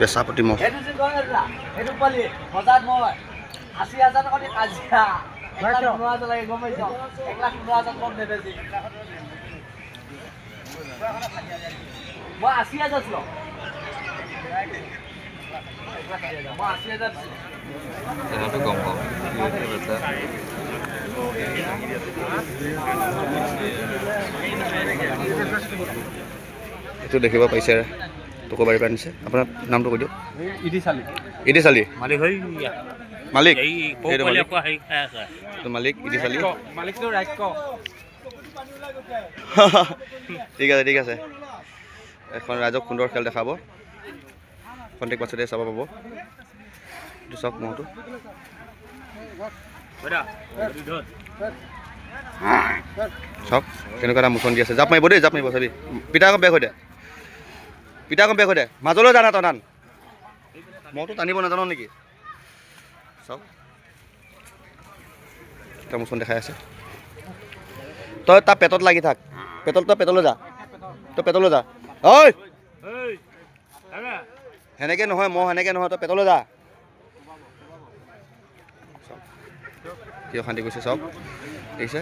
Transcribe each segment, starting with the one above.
বেচাপতি মহ। এইটো দেখিব পাইছে, টকৌবাৰীৰ পৰা আনিছে। আপোনাৰ নামটো কৈ দিয়ক। ইদি চালি। মালিক, এইটো মালিক, এইটো মালিক ইদি চালি। ঠিক আছে, ঠিক আছে। এখন ৰাইজক সুন্দৰ খেল দেখাব, খন্তেক পাছতে চাব পাব। এইটো চাওক মহটো। চাওক কেনেকুৱা এটা মোচন দি আছে। জাপ মাৰিব দেই, জাপ মাৰিব, চাবি। পিতা কম বেগ হৈ দে, পিতা কম বেগ হৈ দে। মাজলৈ জানা তই টান, মইতো টানিব নাজানো নেকি? চাওক এটা মোচন দেখাই আছে। তই তাৰ পেটত লাগি থাক, পেটত, তই পেটলৈ যা, তই পেটলৈ যা। ঐ, সেনেকৈ নহয়, মই সেনেকৈ নহয়, তই পেটলৈ যা। কি অশান্তি কৰিছে চাওক, দেখিছে।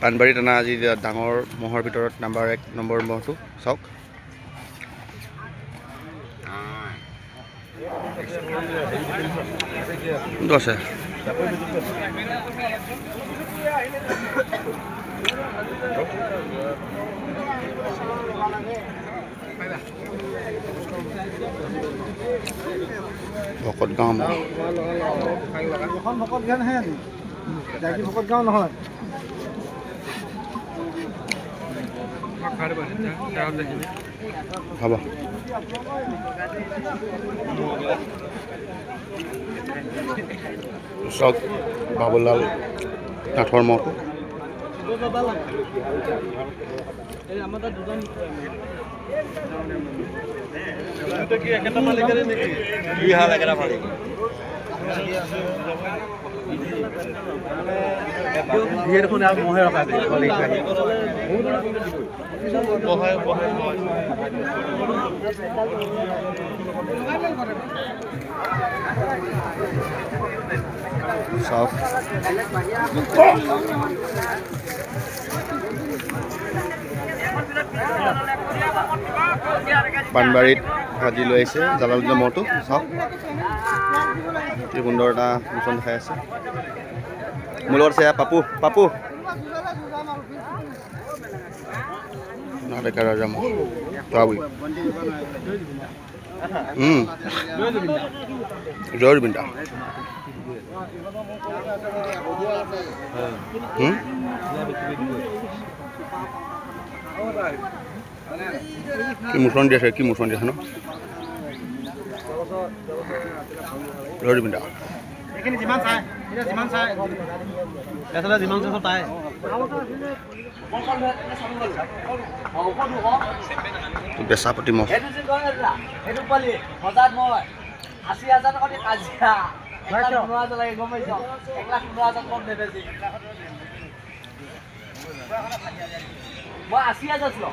পাণবাৰীত অনা আজি ডাঙৰ মহৰ ভিতৰত নাম্বাৰ 1 নম্বৰ মহটো চাওক। কোনটো আছে? ভকত গাঁও মহ। হ'ব, চাওক বাবুলাল নাথৰ মহটো। চাওক পাণবাৰীত আজি লৈ আহিছে জালালুদ্দিনৰ মহটো। চাওক কি সুন্দৰ এটা মোচন দেখাই আছে। মোৰ লগত আছে পাপু, পাপু ডেকা ৰাজা মহ। জয় জুবিন দা। কি মোচন দি আছে, কি মোচন দি আছে ন? জয় জুবিন দা। বেচাপতি মহ। মই 80,000।